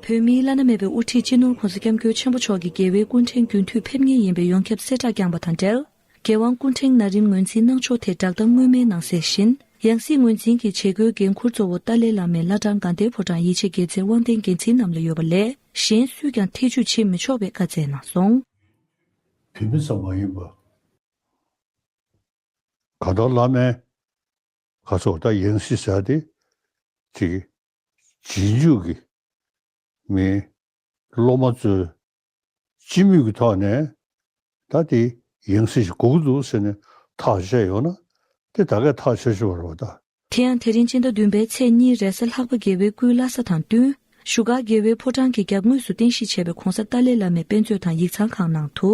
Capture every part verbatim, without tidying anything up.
བོད་མིའི་བླ་ན་མེད་པའི་དབུ་ཁྲིད་སྤྱི་ནོར་༸གོང་ས་༸སྐྱབས་མགོན་ཆེན་པོ་མཆོག་གིས་རྒྱལ་བའི་སྐུ་ཕྲེང་རྒྱུན་མཐུད་ཕེབས་ངེས་ཡིན་པའི་ཡོངས་ཁྱབ་གསལ་བསྒྲགས་བསྐྱངས་པ་དང་འབྲེལ། རྒྱལ་དབང་སྐུ་ཕྲེང་ན་རིམ་ངོས་འཛིན་གནང་ཕྱོགས་ཐད་བསྒྲགས་གཏམ་སྔོན་མའི་ནང་གསལ་བཞིན། ཡང་སྲིད་ངོས་འཛིན་གྱི་བྱེད་སྒོའི་འགན་འཁུར་གཙོ་བོ་ཏཱ་ལའི་བླ་མའི་བླ་བྲང་དགའ་ལྡན་ཕོ་བྲང་ཡིད་ཆེས་རྒྱལ་མཚན་དབང་ལྡན་རྒྱལ་མཚན་རྣམས་ལ་ཡོད་པ་ལས། གཞན་སུས་ཀྱང་ཐེ་ཇུས་བྱེད་མི་ཆོག་པའི་བཀའ་སྩལ་གནང་སོང་། བོད་མི་ཙམ་མ་ཡིན་པ། གང་ལྟར་བླ་མའི་ག་ཚོད་ད་ཡང་སྲིད་ཟེར་ཏེ་ཅིག་རྗེས་འཇུག་གི་མི་སློབ་མ་ཚོས་སྤྱི་མོས་ཀྱི་ཐོག་ནས་ད་དེ་ཡང་སྲིད་ཞིག་དགོས་ཀྱི་འདུག་ཟེར་ནས་ཐག་བཅད་ཡོང་ན་དེ་ད་གས་ཐག་ཆོད་ཆོད་པ་རེད་པ་ད། དེ་ཡང་དེ་རིང་སྤྱི་ཟླ་བདུན་པའི་ཚེས་གཉིས་རེས་གཟའ་ལྷག་པ་རྒྱལ་བའི་སྐུའི་བླ་གཟའ་དང་བསྟུན། བཞུགས་སྒར་རྒྱལ་བའི་ཕོ་བྲང་གི་རྒྱབ་ངོས་སུ་རྟེན་གཞི་བྱས་པའི་༸གོང་ས་ཏཱ་ལའི་བླ་མའི་དཔེ་མཛོད་དང་ཡིག་ཚང་ཁང་ནང་དུ།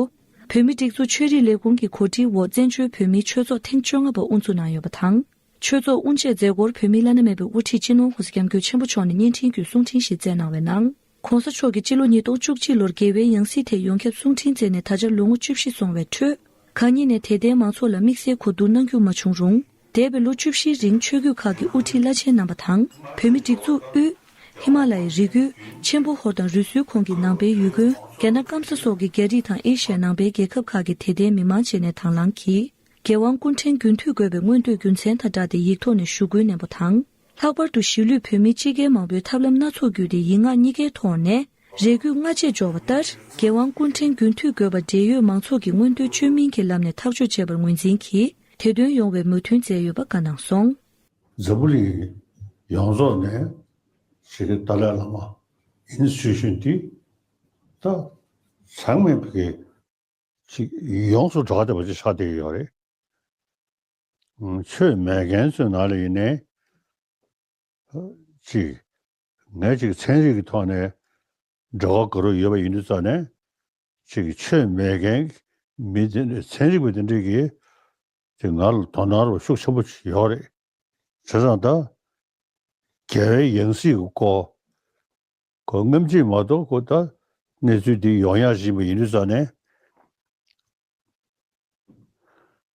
བོད་མིའི་སྒྲིག་འཛུགས་ཆོས་རིག་ལས་ཁུངས་ཀྱི་གོ་སྒྲིག་འོག་བཙན་བྱོལ་བོད་མིའི་ཆོས་ཚོགས་ཐེངས་བཅོ་ལྔ་པ་དབུ་འཛུགས་གནང་ཡོད་པ་དང་། ཆོས་ཚོགས་དབུ་འབྱེད་མཛད་སྒོར་བོད་མིའི་བླ་ན་མེད་པའི་དབུ་ཁྲིད་སྤྱི་ནོར་༸གོང་ས་༸སྐྱབས་མགོན་ཆེན་པོ་མཆོག་ནས་བརྙན་འཕྲིན་བརྒྱུད་གསུང་འཕྲིན་ཞིག་སྩལ་གནང་བའི་ནང་། ༸གོང་ས་མཆོག་གིས་སྤྱི་ལོ་ཉིས་སྟོང་བཅུ་གཅིག་ལོར་རྒྱལ་བའི་ཡང་སྲིད་ཐད་ཡོངས་ཁྱབ་གསུང་འཕྲིན་སྩལ་ནས་ད་ཆ་ལོ་ངོ་བཅུ་བཞི་སོང་བའི་ཁྲོད། ཁ་ཉིན་ནས་དད་ལྡན་མང་ཚོགས་ལ་དམིགས་བསལ་གོ་བསྡུར་གནང་རྒྱུ་མ་བྱུང་རུང་། འདས་པའི་ལོ་བཅུ་བཞིའི་རིང་ཆོས་བརྒྱུད་ཁག་གི་དབུ་ཁྲིད་བླ་ཆེན་རྣམ་པ་དང་། བོད་མིའི་སྒྲིག་འཛུགས་དབུས། ཧི་མ་ལ་ཡའི་རི་རྒྱུད། ཆེན་པོ་ཧོར་དང་རི་སུལ་ཁོངས་ཀྱི་ནང་པའི་ཡུལ་དགོན། རྒྱ་ནག་སྐམ་ས་སོགས་ཀྱི་རྒྱ་རིགས་དང་ཨེ་ཤ་ཡའི་ནང་པའི་རྒྱལ་ཁབ་ཁག་གི་དད་ལྡན་མི་མང་བཅས་ནས་དང་བླངས་ཀྱིས། རྒྱལ་དབང་སྐུ་ཕྲེང་རྒྱུན་མཐུད་དགོས་པའི་མངོན་འདོད་རྒྱུ་མཚན་དང་སྦྲགས་ཏེ་ཡིག་ཐོག་ནས་ཞུ་སྐུལ་ནན་པོ་དང་། ལྷག་པར་དུ་གཞིས་ལུས་བོད་མི་སྤྱི་སྒེར་མང་པོས་ཐབས་ལམ་སྣ་ཚོགས་བརྒྱུད་དེ་ཡིག་ངག་གཉིས་ཀའི་ཐོག་ནས་རེ་སྐུལ་སྔ་རྗེས་འབྱོར་བ་ལྟར། རྒྱལ་དབང་སྐུ་ཕྲེང་རྒྱུན་མཐུད་དགོས་པ་འབྲེལ་ཡོད་མང་ཚོགས་ཀྱི་མངོན་འདོད་བཅོས་མིན་གྱི་ལམ་ནས་ཐག་གཅོད་བྱས་པར་ངོས་འཛིན་གྱིས་དེ་དོན་ཡོང་བའི་མོས་མཐུན་མཛད་ཡོད་པ་བཀའ་གནང་སོང་། འཛམ་བུ་གླིང་ཡོངས་རྫོགས་ནས་ཞིག་གི་ཏཱ་ལའི་བླ་མ་ཨིན་སི་ཊི་ཊུ་ཤན་འདི་ད་ཚང་མས་ཕ་གི་ཅིག་ཡོངས་སུ་གྲགས་བསྡད་པ་ཅིག་ཆགས་བསྡད་ཡོད་རེད། ཆོས་མེད་མཁན་ཚོའི་ནང་ལ་ཡིན་ནའི་ཅིག་ངས་ཅིག་ཚན་རིག་གི་ཐོག་ནས་འབྲེལ་བ་དགའ་རབ་ཡོད་པ་ཡིན་དུས་ཙང་ནས་ཅིག་ཆོས་མེད་མཁན་མི་དེ་འདྲ་ཚན་རིག་པ་དེ་འདྲས་ཀྱིས་ཅིག་ང་ལ་དོ་སྣང་རོགས་ཤུགས་ཆེན་པོ་ཅིག་ཡོད་རེད། བྱས་ཙང་ད་རྒྱལ་བའི་ཡང་སྲིད་ཀྱི་སྐོར་ཁོ་སྔ་ཕྱི་མ་གཏོགས་ཁོ་ད་གནས་ཚུལ་འདི་ཡོང་ཡག་བཞིན་པ་ཡིན་དུས་ཙང་ནས།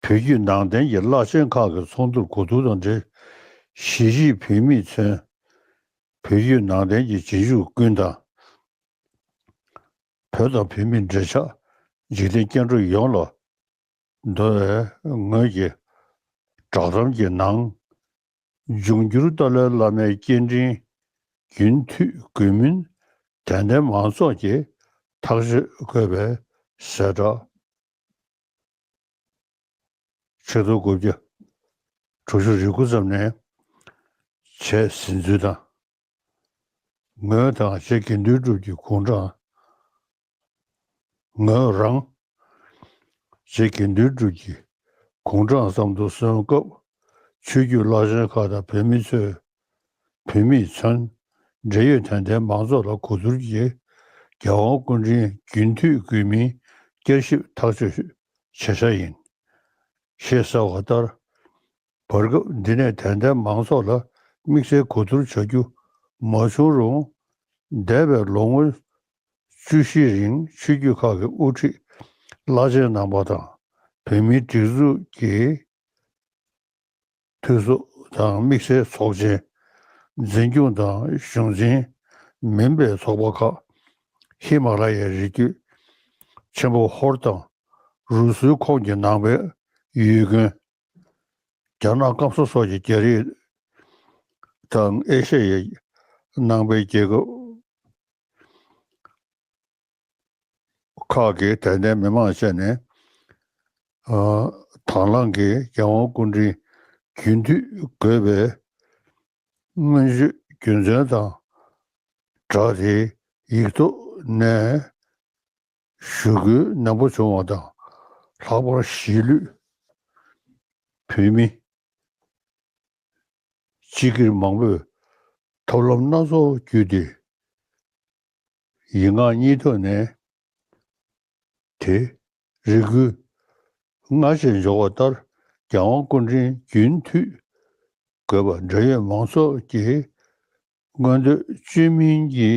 བོད་བརྒྱུད་ནང་བསྟན་གྱི་བླ་ཆེན་ཁག་གི་ཚོགས་འདུར་གོ་བསྡུར་དང་འབྲེལ། གཞིས་བྱེས་བོད་མིས་མཚོན། བོད་བརྒྱུད་ནང་བསྟན་གྱི་རྗེས་འཇུག་ཀུན་དང་། བོད་དང་བོད་མིའི་འབྲེལ་ཆགས་འཇིག་རྟེན་སྐྱེ་འགྲོ་ཡོངས་ལ་འདོར་བའི་ངོས་ཀྱི་བསྒྲགས་གཏམ་གྱི་ནང་། འབྱུང་འགྱུར་ཏཱ་ལའི་བླ་མའི་སྐྱེ་ཕྲེང་རྒྱུན་མཐུད་དགོས་མིན་དད་ལྡན་མང་ཚོགས་ཀྱིས་ཐག་གཅོད་དགོས་པའི་གསལ་བསྒྲགས། ཆིག་སྟོང་དགུ་བརྒྱ་དྲུག་ཅུ་རེ་དགུ་ཙམ་ནས་བྱས་ཟིན་ཚུལ་དང་། ངོས་དང་རྗེ་དགེ་འདུན་གྲུབ་ཀྱི་དགུང་གྲངས། ངོས་རང་རྗེ་དགེ་འདུན་གྲུབ་ཀྱི་དགུང་གྲངས་ཙམ་དུ་སོན་སྐབས། ཆོས་བརྒྱུད་བླ་ཆེན་ཁག་དང་བོད་མི་ཚོས། བོད་མིས་མཚོན། འབྲེལ་ཡོད་དད་ལྡན་མང་ཚོགས་ལ་གོ་བསྡུར་གྱིས་རྒྱལ་དབང་སྐུ་ཕྲེང་རྒྱུན་མཐུད་དགོས་མིན་བསྐྱར་ཞིབ་ཐག་གཅོད་བྱེད་འཆར་ཡིན། ཞེས་གསལ་བ་ལྟར། བར་སྐབས་འདི་ནས་དད་ལྡན་མང་ཚོགས་ལ་དམིགས་བསལ་གོ་བསྡུར་བྱ་རྒྱུ་མ་བྱུང་རུང་། འདས་པའི་ལོ་ངོ་བཅུ་བཞིའི་རིང་ཆོས་བརྒྱུད་ཁག་གི་དབུ་ཁྲིད་བླ་ཆེན་རྣམ་པ་དང་བོད་མིའི་སྒྲིག་འཛུགས་ཀྱི་འཐུས་ཚོགས་དང་དམིགས་བསལ་ཚོགས་ཆེན། འཛིན་སྐྱོང་དང་གཞུང་འཛིན་མིན་པའི་ཚོགས་པ་ཁག་ཧི་མ་ལ་ཡའི་རི་རྒྱུད། ཆེན་པོ་ཧོར་དང་རུ་སུའི་ཁོངས་ཀྱི་ནང་པའི་ཡུལ་དགོན། རྒྱ་ནག་སྐམ་ས་སོགས་ཀྱི་རྒྱ་རིགས་དང་ཨེ་ཤ་ཡའི་ནང་པའི་རྒྱལ་ཁབ་ཁག་གི་དད་ལྡན་མི་མང་བཅས་ནས། ཨ། དང་བླངས་ཀྱིས་རྒྱལ་དབང་སྐུ་ཕྲེང་རྒྱུན་མཐུད་དགོས་པའི་སྔོན་བརྗོད་རྒྱུ་མཚན་དང་སྦྲགས་ཏེ་ཡིག་ཐོག་ནས་ཞུ་སྐུལ་ནན་པོ་བྱུང་བ་དང་། ལྷག་པར་གཞིས་ལུས་བོད་མི་སྤྱི་སྒེར་མང་པོས་ཐབས་ལམ་སྣ་ཚོགས་བརྒྱུད་དེ། ཡིག་ངག་གཉིས་ཐོག་ནས་དེ་རེ་སྐུལ་སྔ་ཕྱིར་འཇོག་པ་ལྟར། རྒྱལ་དབང་སྐུ་ཕྲེང་རྒྱུན་མཐུད་དགོས་པ་འབྲེལ་ཡོད་མང་ཚོགས་ཀྱི་མངོན་འདོད་བཅོས་མིན་གྱི་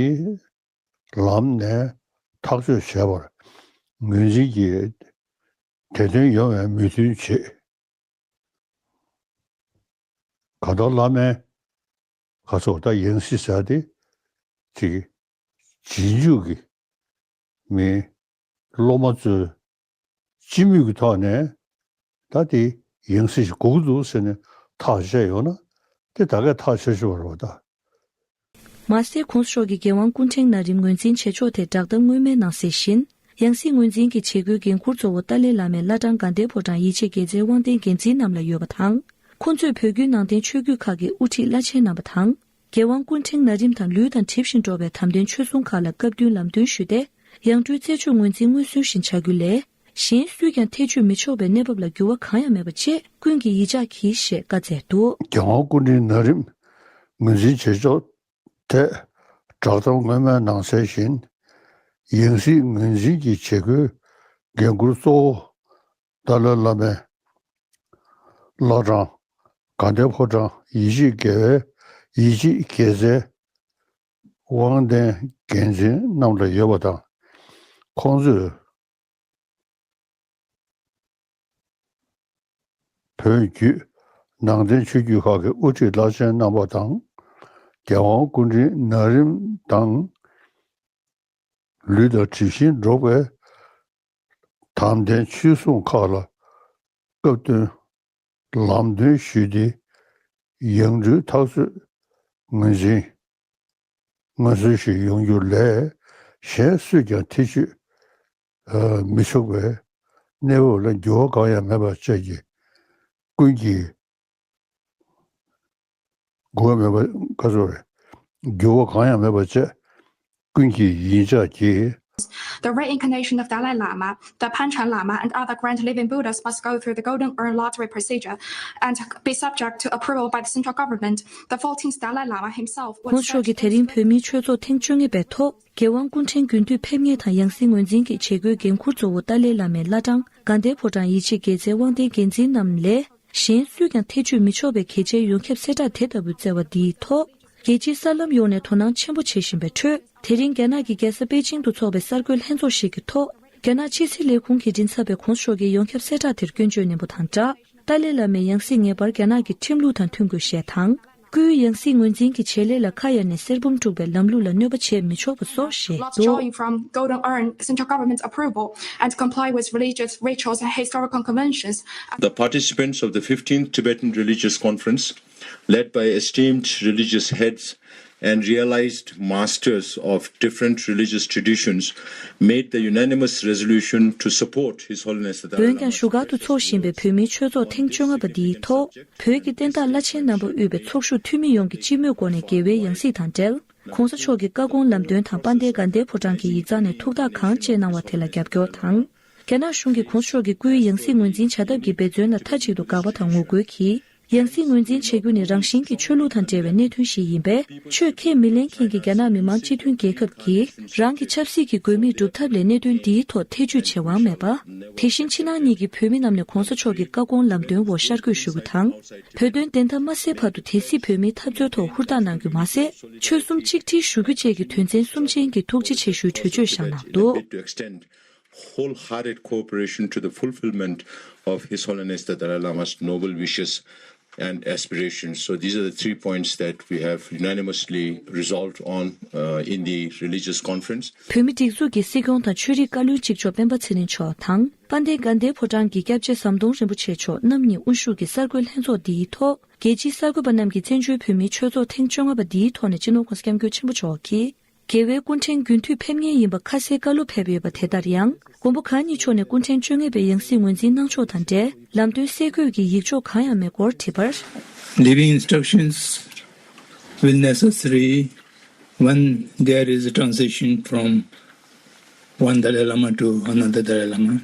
ལམ་ནས་ཐག་གཅོད་བྱས་པར་ངོས་འཛིན་གྱིས་དེ་དོན་ཡོང་བའི་མོས་མཐུན་བྱེད། གང་ལྟར་བླ་མའི་ག་ཚོད་ད་ཡང་སྲིད་ཟེར་ཏེ་ཅིག་ རྗེས་འཇུག་གི་མི་སློབ་མ་ཚོས་སྤྱི་མོས་ཀྱི་ཐོག་ནས་ད་དེ་ཡང་སྲིད་ཞིག་དགོས་ཀྱི་འདུག་ཟེར་ནས་ཐག་བཅད་ཡོང་ན་དེ་ད་གས་ཐག་ཆོད་ཆོད་པ་རེད་པ་ད། མ་ཟད་གོང་ས་མཆོག་གིས་རྒྱལ་དབང་སྐུ་ཕྲེང་ན་རིམ་ངོས་འཛིན་བྱེད་ཕྱོགས་ཐད་བསྒྲགས་གཏམ་སྔོན་མའི་ནང་གསལ་བཞིན། ཡང་སྲིད་ངོས་འཛིན་གྱི་བྱེད་སྒོའི་འགན་འཁུར་གཙོ་བོ་ཏཱ་ལའི་བླ་མའི་བླ་བྲང་དགའ་ལྡན་ཕོ་བྲང་ཡིད་ཆེས་དགེ་རྩའི་དབང་ལྡན་འགན་འཛིན་རྣམས་ལ་ཡོད་པ་དང་། ཁོང་ཚོས་བོད་བརྒྱུད་ནང་བསྟན་ཆོས་བརྒྱུད་ཁག་གི་དབུ་ཁྲིད་བླ་ཆེན་རྣམ་པ་དང་། རྒྱལ་དབང་སྐུ་ཕྲེང་ན་རིམ་དང་ལུས་དང་གྲིབ་བཞིན་འགྲོགས་པའི་དམ་ལྡན་ཆོས་སྲུང་ཁག་ལ་སྐབས་བསྟུན་ལམ་སྟོན་ཞུས་ཏེ། ཡང་སྤྲུལ་རྩད་གཅོད་ངོས་འཛིན་སྔོན་སྲོལ་བཞིན་བྱ་རྒྱུ་ལས། གཞན་སུས་ཀྱང་ཐེ་བྱུས་མི་ཆོག་པའི་གནས་བབ་ལ་འགྱུར་བ་གང་ཡང་མེད་པ་བཅས་ཀུན་གྱིས་ཡིད་འཇགས་གྱིས་ཞེས་བཀའ་སྩལ་འདུག་རྒྱལ་དབང་སྐུ་ཕྲེང་ན་རིམ་ངོས་འཛིན་བྱེད་ཕྱོགས་ཐད་བསྒྲགས་གཏམ་སྔོན་མའི་ནང་གསལ་བཞིན། ཡང་སྲིད་ངོས་འཛིན་གྱི་བྱེད་སྒོའི་འགན་འཁུར་གཙོ་བོ་ཏཱ་ལའི་བླ་མའི་བླ་བྲང་དགའ་ལྡན་ཕོ་བྲང་ཡིད་ཆེས་དགེ་བའི་ཡིད་ཆེས་དགེ་རྩའི་དབང་ལྡན་འགན་འཛིན་རྣམས་ལ་ཡོད་པ་དང་། ཁོང་ཚོས་བོད་བརྒྱུད་ནང་བསྟན་ཆོས་བརྒྱུད་ཁག་གི་དབུ་ཁྲིད་བླ་ཆེན་རྣམ་པ་དང་། རྒྱལ་དབང་སྐུ་ཕྲེང་ན་རིམ་དང་། ལུས་དང་གྲིབ་བཞིན་འགྲོགས་པའི་དམ་ལྡན་ཆོས་སྲུང་ཁག་ལ་སྐབས་བསྟུན་ལམ་སྟོན་ཞུས་ཏེ། ཡང་སྤྲུལ་འཐབ་རྩོད་ངོས་འཛིན་མངོན་གསལ་ཞིག་ཡོང་རྒྱུ་ལས། གཞན་སུས་ཀྱང་ཐེ་བྱུས་མི་ཆོག་པའི་གནས་བབ་ལ་འགྱུར་བ་གང་ཡང་མེད་པ་བཅས་ཀྱི་ཀུན་གྱིས་འགྱུར་བ་མེད་པ་ག་ཚོད་རེད། འགྱུར་བ་གང་ཡང་མེད་པ་བཅས་ཀུན་གྱིས་ཡིད་འཇགས་ཀྱིས། The reincarnation of Dalai Lama, the Panchen Lama, and other grand living Buddhas must go through the Golden Urn lottery procedure and be subject to approval by the central government. The fourteenth Dalai Lama himself would གོང་ས་མཆོག་གིས་དེ་རིང་བོད་མིའི་ཆོས་ཚོགས་ཐེངས་བཅོ་ལྔ་པའི་ཐོག་རྒྱལ་དབང་སྐུ་ཕྲེང་རྒྱུན་མཐུད་ཕེབས་མཁན་དང་ཡང་སྲིད་ངོས་འཛིན་གྱི་བྱེད་སྒོའི་འགན་འཁུར་གཙོ་བོ་ཏཱ་ལའི་བླ་མའི་བླ་བྲང་དགའ་ལྡན་ཕོ་བྲང་ཡིད་ཆེས་དགེ་རྩའི་དབང་ལྡན་འགན་འཛིན་རྣམས་ལས། གཞན་སུས་ཀྱང་ཐེ་བྱུས་མི་ཆོག་པའི་གལ་ཆེའི་ཡོངས་ཁྱབ་གསལ་བསྒྲགས་དེ་ལྟ་བུའི་བསྩལ་བ་འདིའི་ཐོག་རྒྱལ་སྤྱིའི་གསར་ལམ་ཡོངས་ནས་དོ་སྣང་ཆེན་པོ་བྱེད་བཞིན་པའི་ཁྲོད། དེ་རིང་རྒྱ་ནག་གི་རྒྱལ་ས་པེ་ཅིང་དུ་འཚོགས་པའི་གསར་འགོད་ལྷན་ཚོགས་ཤིག་གི་ཐོག་རྒྱ་ནག་ཕྱི་སྲིད་ལས་ཁུངས་ཀྱི་མགྲིན་ཚབ་པས་གོང་ས་མཆོག་གི་ཡོངས་ཁྱབ་གསལ་བསྒྲགས་དེར་སྐྱོན་བརྗོད་ནན་པོ་དང་སྦྲགས། ཏཱ་ལའི་བླ་མའི་ཡང་སྲིད་ངེས་པར་རྒྱ་ནག་གི་ཁྲིམས་ལུགས་དང་མཐུན་དགོས་ཞེས་དང་། སྐུའི་ཡང་སྲིད་ངོས་འཛིན་གྱི་བྱེད་ལས་ལ་ཁ་གཡར་ནས་གསེར་བུམ་དཀྲུགས་པའི་ལམ་ལུགས་ལ་གནོད་པ་བྱེད་མི་ཆོག་པ་སོགས་བཤད་འདུག Lobbying from Golden Urn, central government's approval, and comply with religious rituals and historical conventions. The participants of the fifteenth Tibetan Religious Conference, led by esteemed religious heads and realized masters of different religious traditions, made the unanimous resolution to support His Holiness the Dalai Lama. འོན་ཀྱང་བཞུགས་སྒར་དུ་འཚོགས་བཞིན་པའི་བོད་མིའི་ཆོས་ཚོགས་ཐེངས་བཅོ་ལྔ་པ་འདིའི་ཐོག་བོད་ཀྱི་བསྟན་བདག་བླ་ཆེན་རྣམ་པ་དབུས་པའི་ཚོགས་ཞུགས་འཐུས་མི་ཡོངས་ཀྱིས་སྤྱི་མོས་སྒོ་ནས་རྒྱལ་བའི་ཡང་སྲིད་དང་འབྲེལ། གོང་ས་མཆོག་གི་བཀའ་དགོངས་ལམ་སྟོན་དང་དཔལ་ལྡན་དགའ་ལྡན་ཕོ་བྲང་གི་ཡིག་ཚང་ནས་ཐུགས་ཐག་གང་བཅད་གནང་བ་དེ་ལ་རྒྱབ་སྐྱོར་དང་། རྒྱ་ནག་གཞུང་གིས་གོང་ས་མཆོག་གི་སྐུའི་ཡང་སྲིད་ངོས་འཛིན་བྱ་ཐབས་ཀྱི་འབད་བརྩོན་ལ་མཐའ་གཅིག་ཏུ་དགག་པ་དང་ངོ་རྒོལ་གྱིས། ཡང་སྲིད་ངོས་འཛིན་བྱེད་རྒྱུ་ནི་རང་བཞིན་གྱིས་ཆོས་ལུགས་དང་འབྲེལ་བའི་གནད་དོན་ཞིག་ཡིན་པས། ཆོས་ཁས་མི་ལེན་མཁན་གྱི་རྒྱ་ནག་མི་དམངས་སྤྱི་མཐུན་རྒྱལ་ཁབ་ཀྱིས་རང་གི་ཆབ་སྲིད་ཀྱི་དགོས་དམིགས་སྒྲུབ་ཐབས་ལས་གནད་དོན་འདིའི་ཐོག་ཐེ་བྱུས་བྱེད་དབང་མེད་པ། དེ་བཞིན་ཕྱི་ནང་གཉིས་ཀྱི་བོད་མི་རྣམས་ནས་གོང་ས་མཆོག་གི་བཀའ་དགོངས་ལམ་སྟོན་འོག་ཤར་བསྐྱོད་ཞུ་རྒྱུ་དང་། བོད་དོན་བདེན་མཐའ་མ་གསལ་བར་དུ་དེ་སྲིད་བོད་མིའི་འཐབ་རྩོད་ཐོག་ཧུར་ཐག་གནང་རྒྱུ་མ་ཟད། ཆོལ་གསུམ་གཅིག་སྒྲིལ་ཞུ་རྒྱུ་བཅས་ཀྱི་དོན་ཚན་གསུམ་ཅན་གྱི་ཐུགས་རྗེ་ཆེ་ཞུའི་གྲོས་ཆོད་བཞག་གནང་འདུག Wholehearted cooperation to the fulfillment of His Holiness the Dalai Lama's noble wishes and aspirations. So these are the three points that we have unanimously resolved on, uh, in the religious conference. བོད་མི་སྒྲིག་འཛུགས་ཀྱི་སྲིད་སྐྱོང་དང་ཆོས་རིག་བཀའ་བློན་གཅིག་ལྕོགས་སྤེན་པ་ཚེ་རིང་མཆོག་དང་། དཔལ་ལྡན་དགའ་ལྡན་ཕོ་བྲང་གི་སྐྱབས་རྗེ་ཟམ་གདོང་རིན་པོ་ཆེ་མཆོག་རྣམ་གཉིས་དབུ་བཞུགས་ཀྱི་གསར་འགོད་ལྷན་ཚོགས་འདིའི་ཐོག་རྒྱལ་སྤྱིའི་གསར་འགོད་པ་རྣམས་ཀྱིས་བཙན་བྱོལ་བོད་མིའི་ཆོས་ཚོགས་ཐེངས་བཅོ་ལྔ་པ་འདིའི་ཐོག་ནས་སྤྱི་ནོར་༸གོང་ས་༸སྐྱབས་མགོན་ཆེན་པོ་མཆོག་གིས། རྒྱལ་བའི་སྐུ་ཕྲེང་རྒྱུན་མཐུད་ཕེབས་མཁན་ཡིན་པ་ཁ་གསལ་བཀའ་སློབ་ཕེབས་ཡོད་པ་དེ་ལྟར་ཡང་། མགོན་པོ་གང་ཉིད་མཆོག་ནས་སྐུ་ཕྲེང་བཅོ་ལྔ་པའི་ཡང་སྲིད་ངོས་འཛིན་གནང་ཕྱོགས་དང་འབྲེལ་ལམ་སྟོན་གསལ་བཀོད་ཀྱི་ཡིག་ཆོག་གང་ཡང་མེད་སྐོར་དྲིས་པར། Leaving instructions will necessary when there is a transition from one Dalai Lama to another Dalai Lama.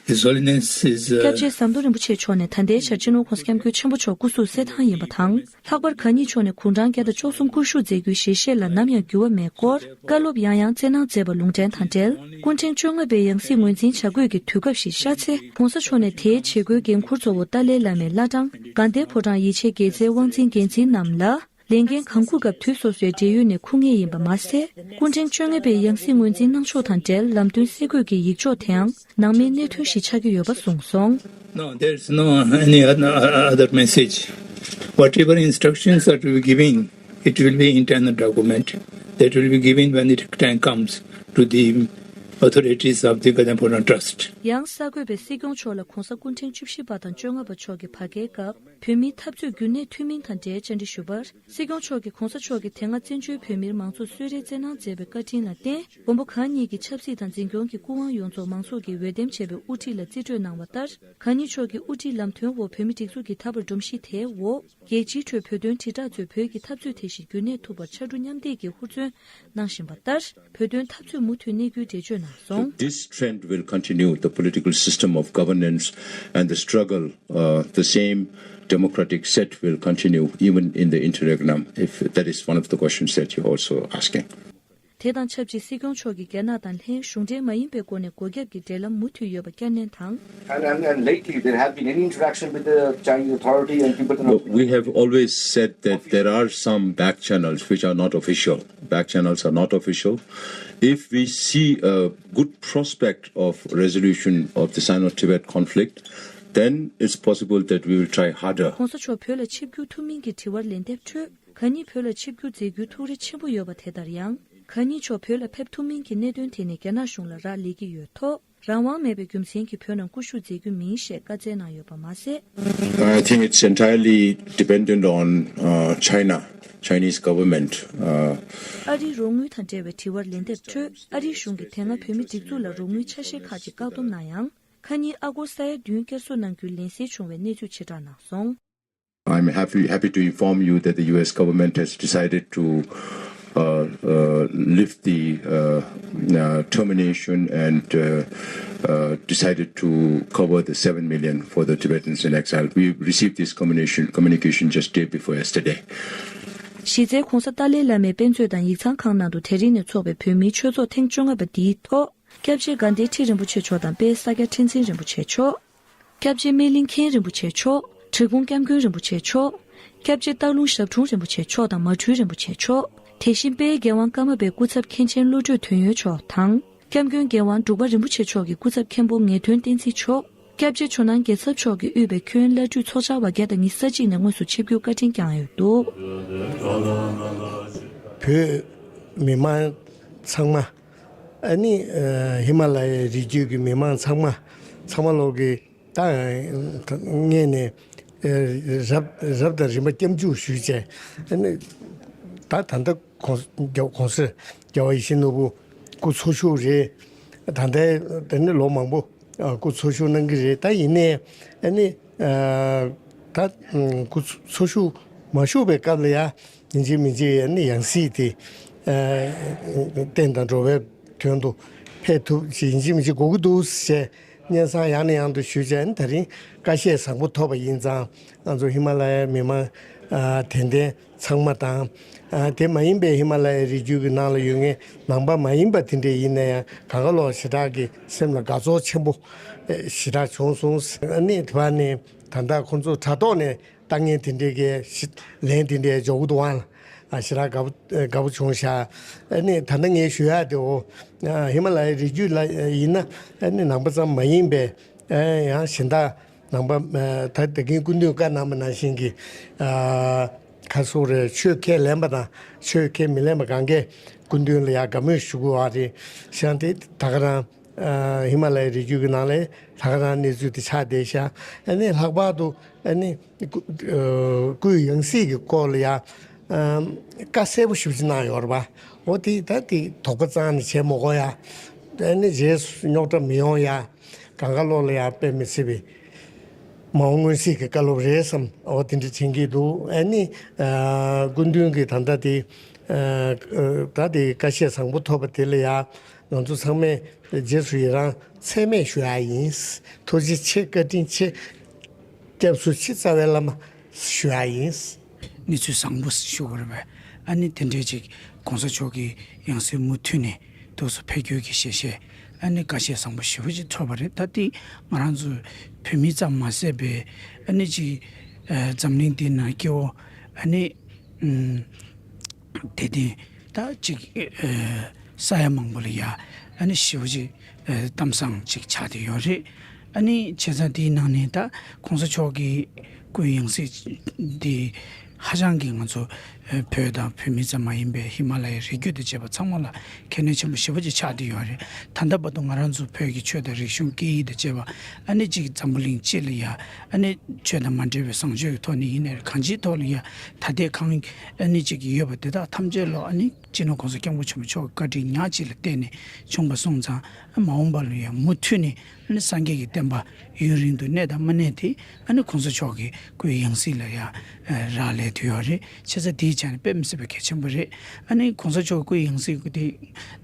His Holiness is, uh, སྐྱབས་རྗེ་ཟམ་གདོང་རིན་པོ་ཆེ་མཆོག་ནས་ད་ལྟའི་ཆར་སྤྱི་ནོར་༸གོང་ས་༸སྐྱབས་མགོན་ཆེན་པོ་མཆོག་སྐུ་གཟུགས་གསལ་ཐང་ཡིན་པ་དང་། ལྷག་པར་གང་ཉིད་མཆོག་ནས་དགུང་གྲངས་བརྒྱ་དང་བཅུ་གསུམ་སྐུ་བཞུགས་མཛད་རྒྱུའི་ཞལ་བཞེས་ལ་ནམ་ཡང་འགྱུར་བ་མེད་སྐོར་བཀའ་སློབ་ཡང་ཡང་སྩལ་གནང་མཛད་པ་ལུང་འདྲེན་དང་འབྲེལ། སྐུ་ཕྲེང་བཅོ་ལྔ་པའི་ཡང་སྲིད་ངོས་འཛིན་བྱ་དགོས་ཀྱི་དུས་སྐབས་ཤིག་ཤར་ཚེ། ༸གོང་ས་མཆོག་ནས་དེའི་བྱེད་སྒོའི་འགན་འཁུར་གཙོ་བོ་ཏཱ་ལའི་བླ་མའི་བླ་བྲང་དགའ་ལྡན་ཕོ་བྲང་ཡིད་ཆེས་དགེ་རྩའི་དབང་འཛིན་འགན་འཛིན་རྣམས་ལ། ལས་འགན་གང་འཁུར་སྐབས་དུས་སོ་སོའི་འབྲེལ་ཡོད་ནས་འཁུར་ངེས་ཡིན་པ་མ་ཟད། སྐུ་ཕྲེང་བཅོ་ལྔ་པའི་ཡང་སྲིད་ངོས་འཛིན་གནང་ཕྱོགས་དང་འབྲེལ་ལམ་སྟོན་གསལ་བཀོད་ཀྱི་ཡིག་ཆོག་དེའང་ནང་མིའི་གནད་དོན་ཞིག་ཆགས་ཀྱི་ཡོད་པ་གསུངས་སོང་། No, there is no any other, other message. Whatever instructions that we are giving, It will be internal document that will be given when the time comes to the authorities of the Gadanphoron Trust. ཡང་གསར་འགོད་པས་སྲིད་སྐྱོང་མཆོག་ལ་༧གོང་ས་སྐུ་ཕྲེང་བཅུ་བཞི་པ་དང་བཅོ་ལྔ་པ་མཆོག་གིས་བར་བརྒལ་སྐབས་བོད་མིའི་འཐབ་རྩོད་རྒྱུན་གནས་ཐུབ་མིན་དང་འབྲེལ་བཅར་འདྲི་ཞུས་པར། སྲིད་སྐྱོང་མཆོག་གིས་༧གོང་ས་མཆོག་གིས་དེ་སྔ་བཙན་བྱོལ་བོད་མིར་མང་གཙོ་གསོལ་རས་བསྩལ་གནང་མཛད་པའི་བཀའ་དྲིན་ལ་བརྟེན། མགོན་པོ་གང་ཉིད་ཀྱི་ཆབ་སྲིད་དང་འཛིན་སྐྱོང་གི་སྐུ་དབང་ཡོངས་རྫོགས་མང་ཚོགས་ཀྱིས་འོས་འདེམས་བྱས་པའི་དབུ་ཁྲིད་ལ་རྩིས་སྤྲོད་གནང་བ་ལྟར། གང་ཉིད་མཆོག་གི་དབུ་ཁྲིད་ལམ་སྟོན་འོག་བོད་མི་སྒྲིག་འཛུགས་ཀྱི་ཐད་པར་སྒྲོམ་གཞི་དེའི་འོག་རྒྱལ་སྤྱིའི་ཁྲོད་བོད་དོན་དྲིལ་བསྒྲགས་ཚོས་བོད་ཀྱི་འཐབ་རྩོད་དེ་བཞིན་རྒྱུན་གནས་ཐུབ་པར་ཕྱར་གྲུ་མཉམ་འདེགས་ཀྱིས་ཧུར་བརྩོན་གནང་བཞིན་པ་ལྟར། བོད་དོན་འཐབ་རྩོད་མུ་མཐུད་གནས་རྒྱུའི་འགྲེལ་བརྗོད་གནང་སོང་། This trend will continue. The political system of governance and the struggle, uh, the same democratic set will continue even in the interregnum, if that is one of the questions that you're also asking. དེ་དང་ཆབས་ཅིག་སྲིད་སྐྱོང་མཆོག་གིས་རྒྱ་ནག་དང་ལྷན་གཞུང་འབྲེལ་མ་ཡིན་པའི་སྒོ་ནས་སྒོ་རྒྱབ་ཀྱི་འབྲེལ་ལམ་མུ་མཐུད་ཡོད་པ་བསྐྱར་ནན་དང་། And, and, and lately, there have been any interaction with the Chinese authority and Tibetan No, authority? We have always said that there are some back channels which are not official. Back channels are not official. If we see a good prospect of resolution of the Sino-Tibet conflict, then it's possible that we will try harder. ༧གོང་ས་མཆོག་བོད་ལ་ཆིབས་བསྒྱུར་ཐུབ་མིན་གྱི་དྲི་བར་ལན་འདེབས་ཁྲོད། གང་ཉིད་བོད་ལ་ཆིབས་བསྒྱུར་མཛད་རྒྱུའི་ཐུགས་རེ་ཆེན་པོ་ཡོད་པ་དེ་ལྟར་ཡང་། གང་ཉིད་མཆོག་བོད་ལ་ཕེབས་ཐུབ་མིན་གྱི་གནད་དོན་དེ་ནི་རྒྱ་ནག་གཞུང་ལ་རག་ལས་ཀྱི་ཡོད་ཐོག་རང་དབང་མེད་པའི་རྒྱུ་མཚན་གྱིས་བོད་ནང་སྐུ་བཞུགས་མཛད་རྒྱུ་མིན་ཞེས་བཀའ་སྩལ་གནང་ཡོད་པ་མ་ཟད། I think it's entirely dependent on, uh, China, Chinese government. Uh, ཨ་རིའི་རོགས་དངུལ་དང་འབྲེལ་བའི་དྲི་བར་ལན་འདེབས་ཁྲོད། ཨ་རིའི་གཞུང་གིས་དེ་སྔ་བོད་མིའི་སྒྲིག་འཛུགས་ལ་རོགས་དངུལ་ཆ་ཤས་ཁག་ཅིག་བཀག་སྡོམ་གནང་ཡང་། ཁ་ཉིན་ཨ་སྒོར་ས་ཡ་བདུན་བསྐྱར་གསོ་གནང་རྒྱུའི་ལན་གསལ་བྱུང་བའི་གནས་ཚུལ་ཕྱིར་བསྒྲགས་གནང་སོང་། I'm happy, happy to inform you that the U S government has decided to, uh, uh, lift the, uh, uh, termination and, uh, uh, decided to cover the seven million for the Tibetans in exile. We received this communication, communication just day before yesterday. གཞི་རྩའི་༧གོང་ས་ཏཱ་ལའི་བླ་མའི་དཔེ་མཛོད་དང་ཡིག་ཚང་ཁང་ནང་དུ་དེ་རིང་ནས་འཚོགས་པའི་བོད་མིའི་ཆོས་ཚོགས་ཐེངས་བཅོ་ལྔ་པ་འདིའི་ཐོག་སྐྱབས་རྗེ་དགའ་ལྡན་ཁྲི་རིན་པོ་ཆེ་མཆོག་དང་དཔལ་ས་སྐྱ་ཁྲི་འཛིན་རིན་པོ་ཆེ་མཆོག་སྐྱབས་རྗེ་སྨིན་གླིང་མཁན་རིན་པོ་ཆེ་མཆོག་སྒྲིག་ཁོངས་སྐྱབས་མགོན་རིན་པོ་ཆེ་མཆོག་སྐྱབས་རྗེ་སྟག་ལུང་ཞབས་དྲུང་རིན་པོ་ཆེ་མཆོག་དང་མ་དྲུལ་རིན་པོ་ཆེ་མཆོག་དེ་བཞིན་དཔལ་རྒྱལ་དབང་ཀརྨ་པའི་སྐུ་ཚབ་མཁན་ཆེན་བློ་གྲོས་དོན་ཡོད་མཆོག་དང་། སྐྱབས་མགོན་རྒྱལ་དབང་འབྲུག་པ་རིན་པོ་ཆེ་མཆོག་གི་སྐུ་ཚབ་མཁན་པོ་ངེས་དོན་བསྟན་འཛིན་མཆོག་སྐྱབས་རྗེ་ཇོ་ནང་རྒྱལ་ཚབ་མཆོག་གིས་དབུས་པའི་ཁྱོན་བླ་སྤྲུལ་ཚོགས་བཅར་བ་བརྒྱ་དང་ཉི་ཤུ་རྩ་གཅིག་ནས་དངོས་སུ་ཆིབས་བསྒྱུར་བཀའ་དྲིན་བསྐྱངས་ཡོད་འདུག་བོད་མི་མང་ཚང་མ། ཨ་ནི་ཨ་ཧི་མ་ལ་ཡའི་རི་རྒྱུད་ཀྱི་མི་མང་ཚང་མ་ཚང་མ་ལོག་གི་ད་ངས་ནས་ཨ་རབ་རབ་དང་རིམ་པ་སྐྱབས་འཇུག་ཞུས་བྱས། ཨ་ནི་ད་ད་ལྟ་གོང་གོང་ས་རྒྱལ་བ་ཡིད་བཞིན་ནོར་བུ་སྐུ་འཚོ་བཞུགས་རེད། ད་ལྟ་ད་ནི་ལོ་མང་པོ་ཨ་སྐུ་འཚོ་བཞུགས་གནང་གི་རེད། ད་ཡིན་ནའི་ཨ་ནི་ཨ་ད་སྐུ་འཚོ་བཞུགས་མ་བཞུགས་པའི་སྐབས་ལ་ཡ། ཡིན་གཅིག་མིན་གཅིག་ཨ་ནི་ཡང་སྲིད་དེ་ཨ་བསྟན་དང་འགྲོ་བའི་དོན་དུ་ཕེབས་ཐུབ་ཅིག་ཡིན་གཅིག་མིན་གཅིག་དགོས་ཀྱི་འདུག་ཅེས་སྙན་སེང་ཡང་ནས་ཡང་དུ་ཞུས་བྱས། ཨ་ནི་ད་རིང་ཀ་ཤས་བཟང་པོ་ཐོབ་པ་ཡིན་ཙང་། ང་ཚོ་ཧི་མ་ལ་ཡའི་མི་མང་ཨ་དད་ལྡན་ཚང་མ་དང་། ཨ་དེ་མ་ཡིན་པའི་ཧི་མ་ལ་ཡའི་རི་རྒྱུད་ཀྱི་ནང་ལ་ཡོད་མཁན་ནང་པ་མ་ཡིན་པ་དེ་འདྲས་ཡིན་ན་ཡང་གང་ག་ལོག་ཞེ་དྲག་གི་སེམས་ལ་དགའ་ཚོར་ཆེན་པོ་ཨེ་ཞེ་དྲག་བྱུང་སོང་། ཨ་ནི་དེ་བ་ནས་ད་ལྟ་ཁོང་ཚོ་དྲ་ཐོག་ནས། ལྟ་ངན་དེ་འདྲའི་གི་ལན་དེ་འདྲའི་འཇོག་གི་འདུག་ཨང་། ཨ་ཞེ་དྲག་དགའ་པོ་དགའ་པོ་བྱུང་ཤག་ཨ་ནི་ད་ལྟ་ངས་ཞུ་ཡག་དེ་འོ། ཨ་ཧི་མ་ལ་ཡའི་རི་རྒྱུད་ལ་ཡིན་ན་ཨ་ནི་ནང་པ་ཙམ་མ་ཡིན་པའི་ཨ་ཡང་གཞན་དག་ནང་པ་ཨ་ད་ད་གིན་སྐུ་མདུན་བཀའ་གནང་བ་ནང་བཞིན་གྱི་ཨ་ཁ་སོ་རེ་ཆོས་ཁས་ལེན་པ་དང་ཆོས་ཁས་མི་ལེན་པ་གང་གས་སྐུ་མདུན་ལ་ཡང་དགའ་མོས་ཞུ་དགོས་པ་རེད། ཤང་དེ་ད་ག་རང་། ཨ་ཧི་མ་ལ་ཡའི་རི་རྒྱུད་ཀྱི་ནང་ལ་ལྷག་རང་གནས་ཚུལ་དེ་ཆགས་བསྡད་ཤག་ཨ་ནི་ལྷག་པར་དུ་ཨ་ནི་སྐུ་ཨ་སྐུའི་ཡང་སྲིད་ཀྱི་སྐོར་ལ་ཡ་ཨ་བཀའ་གསལ་པོ་ཞེ་པོ་ཅིག་གནང་ཡོད་རེད་པ། འོ་དེ་ད་དེ་དོགས་པ་རྩ་ནས་བྱེད་མི་དགོས་ཡ། ཨ་ནི་རྗེས་སུ་རྙོག་དྲ་མི་ཡོང་ཡ། གང་ག་ལོག་ལ་ཡ་དཔེ་མི་སྲིད་པའི་མ་འོངས་མངོན་གསལ་གྱི་བཀའ་སློབ་རེད་བསམ། འོ་དེ་འདྲ་དྲན་གྱི་འདུག་ཨ་ནི་ཨ་སྐུ་མདུན་གྱི་ད་ལྟ་དེ་ཨ་ད་དེ་བཀའ་བཤད་བཟང་པོ་ཐོབ་པ་དེ་ལ་ཡ། ང་ཚོ་ཚང་མས་རྗེས་སུ་ཡི་རང་ཚད་མེད་ཞུ་ཡ་ཡིན། ཐུགས་རྗེ་ཆེ། བཀའ་དྲིན་ཆེ། སྐྱབས་སུ་མཆི། རྩ་བའི་བླ་མ་ཞུ་ཡ་ཡིན། གནས་ཚུལ་བཟང་པོ་ཞུ་དགོས་རེད་པས། ཨ་ནི་དེ་འདྲའི་ཅིག་གོང་ས་མཆོག་གི་ཡང་སྲིད་མུ་མཐུད་ནས་འདུག་སེ་ཕེབས་རྒྱུ་གི་ཞལ་བཞེས། ཨ་ནི་བཀའ་བཤད་བཟང་པོ་ཞེ་པོ་ཅིག་ཐོབ་པ་རེད། ད་ལྟའི་ང་རང་ཚོ་བོད་མི་ཙམ་མ་ཟད་པའི་ཨ་ནི་ཅིག་ཨ་འཛམ་གླིང་འདི་ན་སྐྱེ་བོ་ཨ་ནི་ཨུམ། དད་ལྡན་ད་ཅིག་ཨ་ས་ཡ་མང་པོ་ལ་ཡ་ཨ་ནི་ཞེ་པོ་ཅིག་ཨ་གཏམ་བཟང་ཅིག་ཆགས་བསྡད་ཡོད་རེད། ཨ་ནི་བྱས་ཙང་དེའི་ནང་ནས་ད་གོང་ས་མཆོག་གི་སྐུའི་ཡང་སྲིད་འདི་ཧ་ཅང་གི་ང་ཚོ་ བོད་དང་བོད་མི་ཙམ་མ་ཡིན་པའི་ཧི་མ་ལ་ཡའི་རི་རྒྱུད་དང་བཅས་པ་ཚང་མ་ལ་ཁྱད་ནོར་ཆེན་པོ་ཞེ་པོ་ཅིག་ཆགས་བསྡད་ཡོད་རེད། ད་ལྟ་བར་དུ་ང་རང་ཚོ་བོད་ཀྱི་ཆོས་དང་རིག་གཞུང་སྐད་ཡིག་དང་བཅས་པ་ཨ་ནི་གཅིག་འཛམ་བུ་གླིང་སྤྱི་ལ་ཡ་ཨ་ནི་ཆོས་དང་མ་འབྲེལ་བའི་བཟང་སྤྱོད་ཀྱི་ཐོག་ནས་ཡིན་ནའི་རེད། གང་ཅིའི་ཐོག་ལ་ཡ་ད་ལྟའི་གང་ཨ་ནི་གཅིག་ཡོད་པ་དེ་དག་ཐམས་ཅད་ལོ་ཨ་ནི་སྤྱི་ནོར་༸གོང་ས་༸སྐྱབས་མགོན་ཆེན་པོ་མཆོག་གི་བཀའ་དྲིན་ཉག་གཅིག་ལ་བརྟེན་ནས་བྱུང་བ་སོང་ཙང་། མ་འོངས་པ་ལ་ཡང་མུ་མཐུད་ནས་ཨ་ནི་སངས་རྒྱས་ཀྱི་བསྟན་པ་ཡུན་རིང་དུ་གནས་དང་མ་གནས་དེ་ཨ་ནི་༸གོང་ས་མཆོག་གི་སྐུའི་ཡང་སྲིད་ལ་ཡང་རག་ལས་ཐུབ་ཡོད་རེད། བྱས་ཙང་དེའི་ཆ་ནས་དཔེ་མི་སྲིད་པའི་གལ་ཆེན་པོ་རེད། ཨ་ནི་༸གོང་ས་མཆོག་གི་སྐུའི་ཡང་སྲིད་དེ་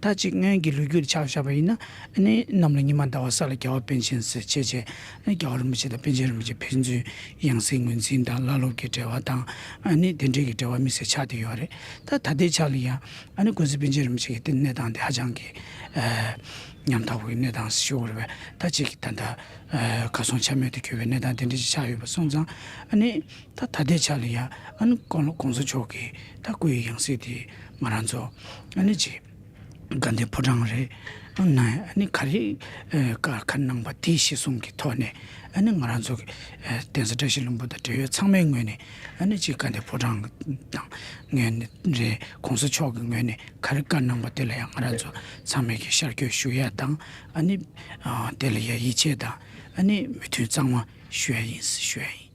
ད་ཅིག་སྔོན་གྱི་ལོ་རྒྱུས་ཆ་བཞག་པ་ཡིན་ན། ཨ་ནི་གནམ་ལ་ཉི་མ་ཟླ་བ་ས་ལ་རྒྱལ་བ་པཎ་ཆེན་ཟེར་བྱས་བྱས། ཨ་ནི་རྒྱལ་བ་རིན་པོ་ཆེ་དང་པཎ་ཆེན་རིན་པོ་ཆེ་ཕན་ཚུན་ཡང་སྲིད་ངོས་འཛིན་དང་བླ་སློབ་ཀྱི་འབྲེལ་བ་དང་། ཨ་ནི་དེ་འདྲའི་གི་འབྲེལ་བ་དམིགས་བསལ་ཆགས་བསྡད་ཡོད་རེད། ད་ད་ལྟའི་ཆ་ལ་ཡང་ཨ་ནི་ཀུན་གཟིགས་པཎ་ཆེན་རིན་པོ་ཆེ་གི་གནས་སྟངས་དེ་ཧ་ཅང་གི་ཨ་ཉམ་ཐག་པོའི་གནས་སྟངས་ཞུ་དགོས་རེད་པས། ད་ཅིག་ད་ལྟ་ཨ་གར་སོང་ཆ་མེད་དུ་གྱུར་བའི་གནས་སྟངས་དེ་འདྲ་ཞིག་ཆགས་ཡོད་པ་སོང་ཙང་། ཨ་ནི་ད་ད་ལྟའི་ཆ་ལ་ཡང་ཨ་ནི་༸གོང་༸གོང་ས་མཆོག་གི་ད་སྐུའི་ཡང་སྲིད་དེ་ང་རང་ཚོ་ཨ་ནི་ཅིག་དགའ་ལྡན་ཕོ་བྲང་རེད། ཨ་ནི་ཨ་ནི་ག་རེ་ཨ་བཀའ་བཀའ་གནང་པ་དེ་གཞིར་བཟུང་གི་ཐོག་ནས་ཨ་ནི་ང་རང་ཚོ་གི་ཨ་གདན་ས་བཀྲ་ཤིས་ལྷུན་པོ་དང་འབྲེལ་ཡོད་ཚང་མའི་ངོས་ནས་ཨ་ནི་ཅིག་དགའ་ལྡན་ཕོ་བྲང་དང་ངོས་ནས་རེད། ༸གོང་ས་མཆོག་གི་ངོས་ནས་ག་རེ་བཀའ་གནང་པ་དེ་ལ་ཡང་ང་རང་ཚོ་ཚང་མས་ཀྱི་ཤར་བསྐྱོད་ཞུ་ཡ་དང་། ཨ་ནི་ཨ་དེ་ལ་ཡང་ཡིད་ཆེས་དང་ཨ་ནི་མོས་མཐུན་གཙང་མ་ཞུ་ཡ་ཡིན་ཞུ་ཡ་ཡིན།